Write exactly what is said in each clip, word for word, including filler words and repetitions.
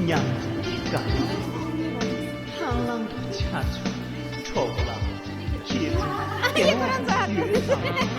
ཉམས་དཀའ། ལྷང་ལྷང་དུ་ཆགས་བྱུང་གྲོགས་ལ། ཁྱེད་ཚོ་ཨ་ཡེ་ཁོ་རང་ཚོ་ཨ་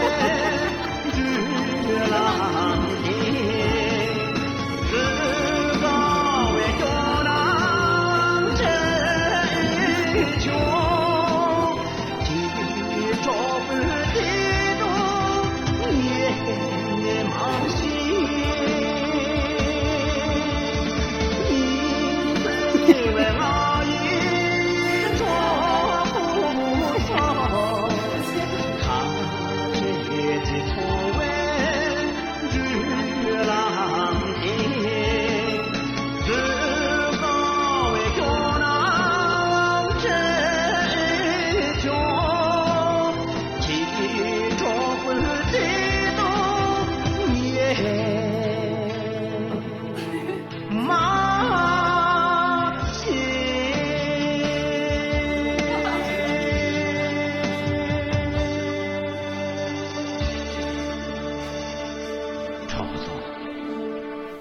ཁུ།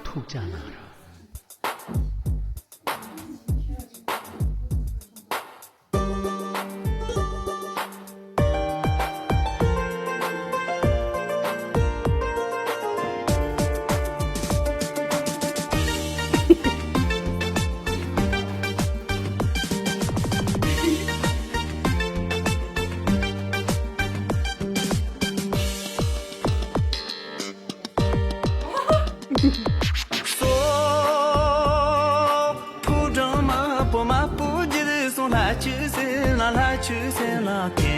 ཕུགས་ཅག་གནང་རོགས། སོ། ཕོ་བྲང་དམར་པོ་དམར་པོ་རྒྱུད་སོང་། ལྷ་ཆོས་སེམས་ལ་ལྷ་ཆོས་སེམས་ལ་ཐེ་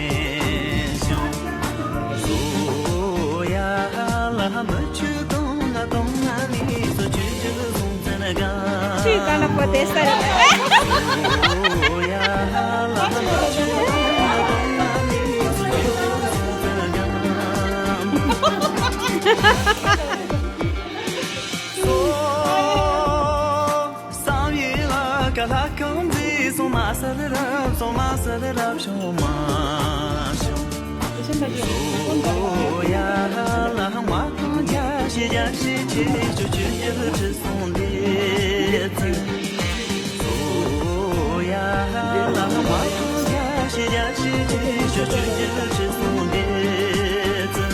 ཤོང་། སོ་ཡ་ལ་མི་ཆོས་གཏོང་ལ་གཏོང་ལ་ནི་སོ་ཆོས་རྒྱུད་སོང་ཙན་གང་། ཆོས་གང་ལ་པོ་དེ་ས་རེད། སོ་ཡ་ལ་མི་ཆོས་གཏོང་ལ་གཏོང་ལ་ནི་སོ་ཆོས་རྒྱུད་སོང་ཙན་གང་། སོ། བསམ་ཡས་ལ་ཀ་ལྷ་ཁང་མཛེས་སོང་། མ་སལ་རབ་སོང་། མ་སལ་རབ་བྱུང་མ་བྱུང་། སོ་ཡ་ལ་མ་ཁང་རྒྱ་ཤེས་རྒྱ་ཤེས་ཆེ་ཆུ་ཆུ་རྒྱ་ཁྲི་སོང་འདི་ཚེ། སོ་ཡ་ལ་མ་ཁང་རྒྱ་ཤེས་རྒྱ་ཤེས་ཆེ་ཆུ་ཆུ་རྒྱ་ཁྲི་སོང་འདི་ཚེ།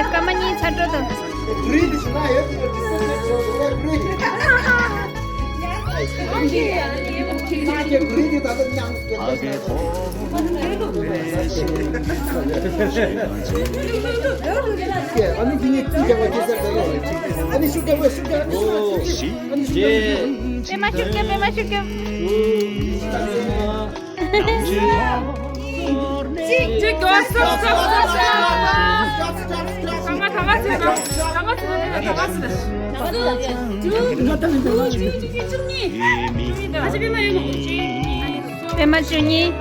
སྐར་མ་གཉིས་ཚར་འགྲོ་དང་། པད་མ་ཤུགས་རྒྱབ། པད་མ་ཤུགས་རྒྱབ། གཅིག་གཅིག་སྟོབས་སྟོབས་སྟོབས་སྟོབས། ཐ་མ་ཐ་མ་ཚུད་དང་། ཐ་མ་ཚུད་དང་། ཐ་མ་ཚུད་དང་། པད་མ་བཅུ་གཉིས།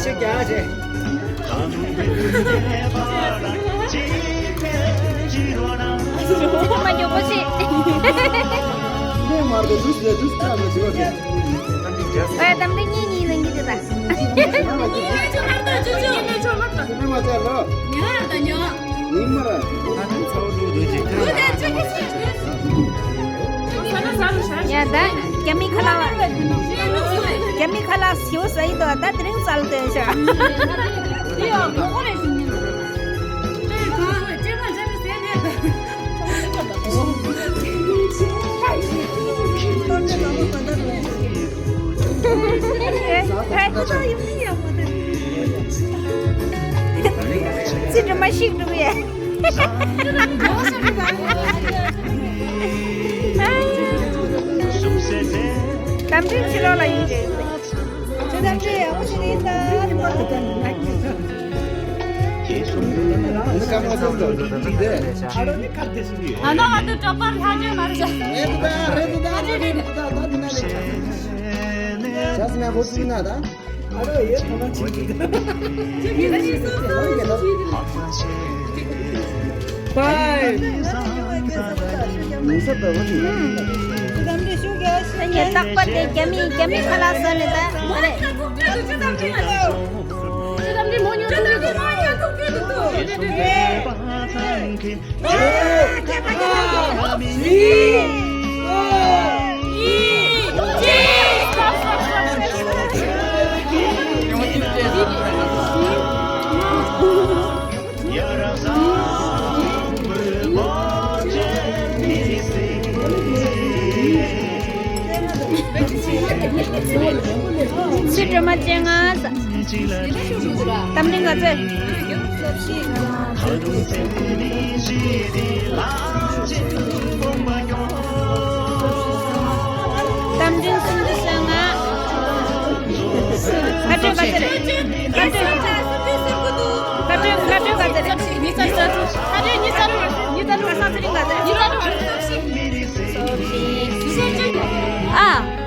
ཆེ་རྒྱ་ཆེ། ཚིག་མ་མགྱོགས་པོ་བྱེད། ནས་མར་དུ་དུས་དེ་དུས་ཀྱང་མི་ཞིག་ཨེ་དམ་པའི་གཉེན་ཉེ་ལ་ཉེ་དེ་ད། ནས་མ་བྱ་ལོ། ཉ་དང་ཉ། ཉི་མ་ར། ཡ་ད་རྒྱ་མི་ཁ་ལག་རྒྱ་མི་ཁ་ལག་ཞིའུ་ཟ་ཡི་དོ་ད་དེ་རིང་ཙལ་དོན་ཤ། ཚིག་འབྲུ་མ་ཤིག་འབྲུ་ཡ། གཏམ་དྲན་ཕྱི་ལོགས་ལ་ཡིན་རེད། ཁྱོད་གཏམ་དྲན་ཡག་པོ་བྱེད་ཀྱི་ཡིན་ད། ཨ་ནོ་ང་ཚོ་གྲོགས་པོ་ལྷ་འདྲེ་མ་རེད། རེད་ད་རེད་ད་རེད་ད་ད་འདི་ན་རེད། ཅག་སི་མ་ཧོ་ཙི་ན་ད། ངས་རྟག་པར་དེ་རྒྱ་མི་རྒྱ་མི་ཁ་ལག་ཟ་ནས་ད་མ་རེད། ཚིག་སྒྲོལ་མ་ཅན་ང་། གཏམ་དྲན་ག་ཚོད། གཏམ་དྲན་སུམ་ཅུ་སོ་ལྔ། ཁ་སྤྲོད་ག་ཚོད་རེད། ཁ་སྤྲོད། ཁ་སྤྲོད་ཁ་སྤྲོད་ག་ཚོད་རེད། ཉི་ཤུ་རྩ་དྲུག་ཁ་སྤྲོད་ཉི་ཤུ་རྩ་དྲུག་ཉི་ཤུ་རྩ་དྲུག་ལ་ས་ཚེ་རིང་ག་ཚོད། ཉི་ཤུ་རྩ་དྲུག་ཨ།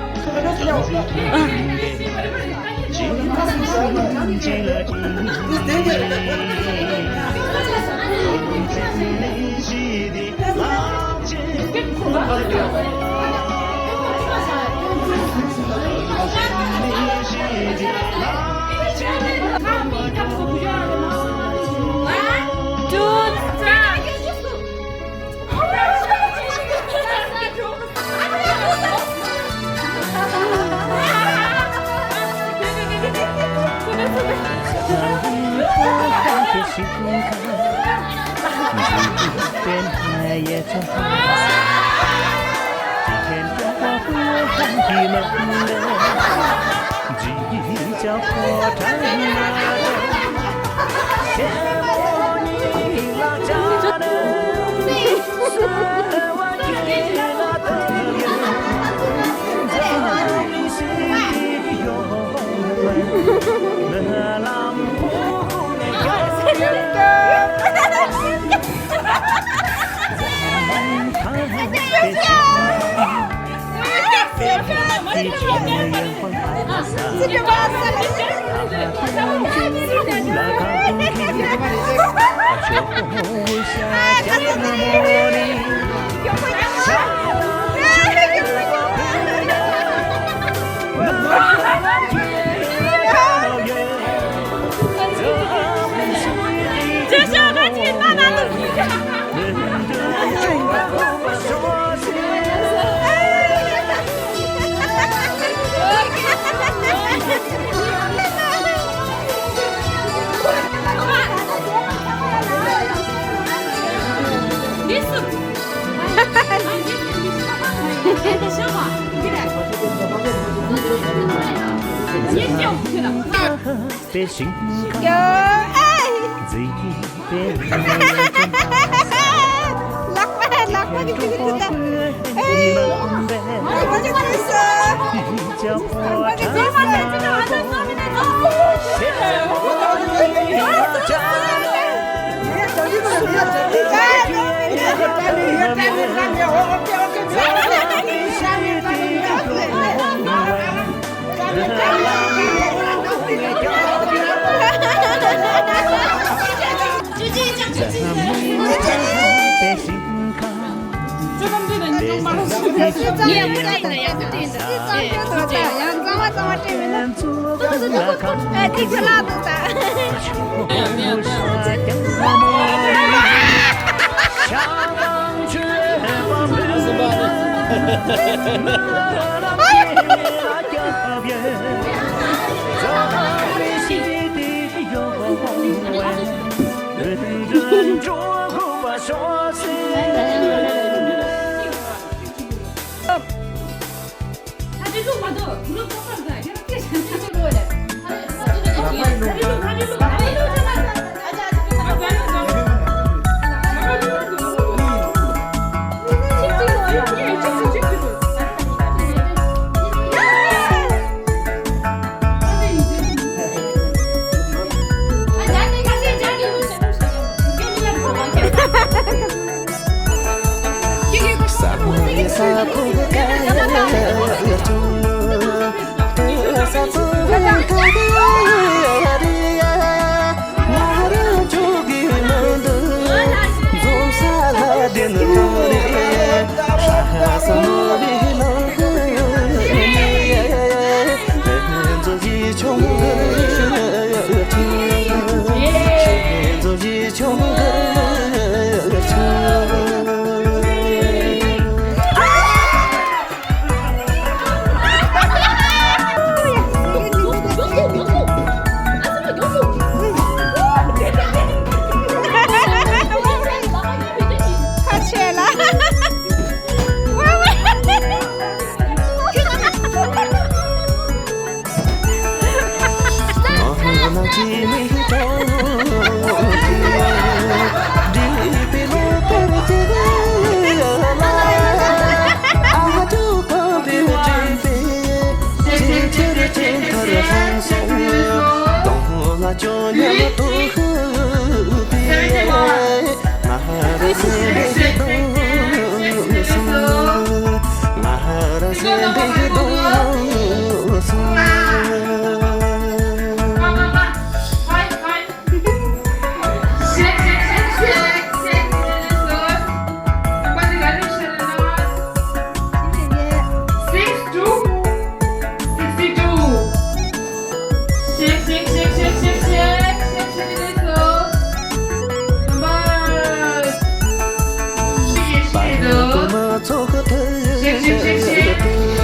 Six two, sixty two. Shake, shake, shake, shake, shake, shake. Shake, shake, shake, shake. Number. Shake, shake, shake, shake.